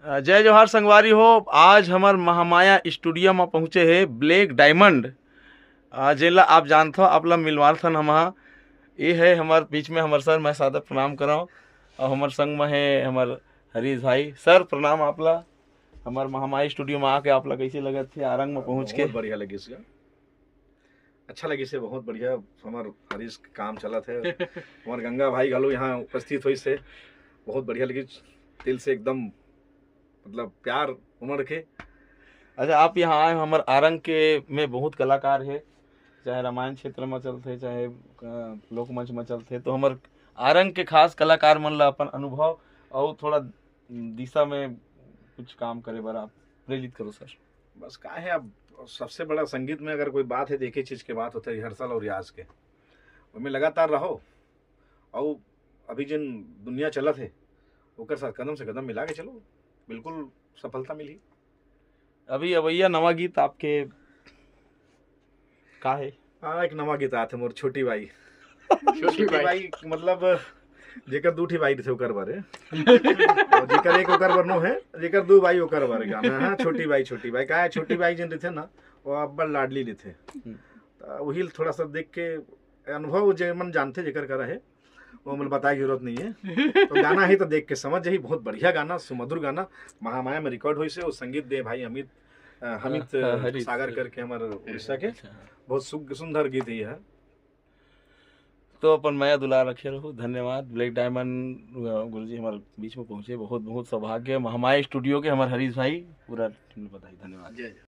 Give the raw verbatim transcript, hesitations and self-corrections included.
अ, जय जोहार संगवारी हो। आज हमर महामाया स्टूडियो म पहुँचे हे ब्लैक डायमंड, अ, जेन ला आप जानथव, आप ला मिलवाथन हम। ये है हमर बीच में हमर सर, मैं सादर प्रणाम करव। और हमर संग में है हमर हरीश भाई। सर, प्रणाम आप ला। हमर महामाया स्टूडियो में आके आप ला कैसे लगत हे आरंग में पहुँच के? बहुत बढ़िया लगिस गा। अच्छा लगिस हे, बहुत बढ़िया। हमर हरीश के काम चलत हे। हमर गंगा भाई घलो यहाँ उपस्थित होइस हे, बहुत बढ़िया लगिस। दिल से एकदम, मतलब, प्यार उमड़ के। अच्छा, आप यहाँ आए हो, हमर आरंग के में बहुत कलाकार हे, चाहे रामायण क्षेत्र में चलथे, चाहे अ, लोकमंच में चलथे, तो हमर आरंग के खास कलाकार मन ला अपन अनुभव और थोड़ा दिशा में कुछ काम करे बर आप प्रेरित करो सर। बस का है, अब सबसे बड़ा संगीत में अगर कोई बात है, तो एक ही चीज के बात होता है, रिहर्सल और रियाज के। ओमे लगातार रहो, और अभी जिन दुनिया चलत है, ओकर साथ कदम से कदम मिला के चलो, बिल्कुल सफलता मिली। अभी अवैया नवा गीत आपके का है? हाँ, एक नवा गीत आते मोर छोटी बाई। छोटी छोटी बाई। बाई मतलब, जेकर दू ठी बाई रहिथे ओकर बारे, और जेकर एक ओकर बर नो है, जेकर दू बाई ओकर बारे गाना है। छोटी बाई, छोटी बाई का है, छोटी बाई जिन रहिथे ना, वो अब्बड़ लाडली रहिथे। त वही थोड़ा सा देख के अनुभव जे मन जानथे जेकर करा है, वो मन बताए के जरूरत नहीं है। तो गाना ही तो देख के समझ जाही, बहुत बढ़िया गाना, सुमधुर गाना, महामाया में रिकॉर्ड होइस हे। वो संगीत दे भाई अमित, अ, हमित हाँ, हरीश। सागर करके हमारे उड़ीसा के। अच्छा। बहुत सुग-, सुंदर गीत ही है। तो अपन मया दुलार रखे रहू। धन्यवाद ब्लैक डायमंड, अ, गुरुजी हमारे बीच में पहुँचे, बहुत बहुत सौभाग्य। महामाया स्टूडियो के हमर हरीश भाई, पूरा टीम बधाई, धन्यवाद। जय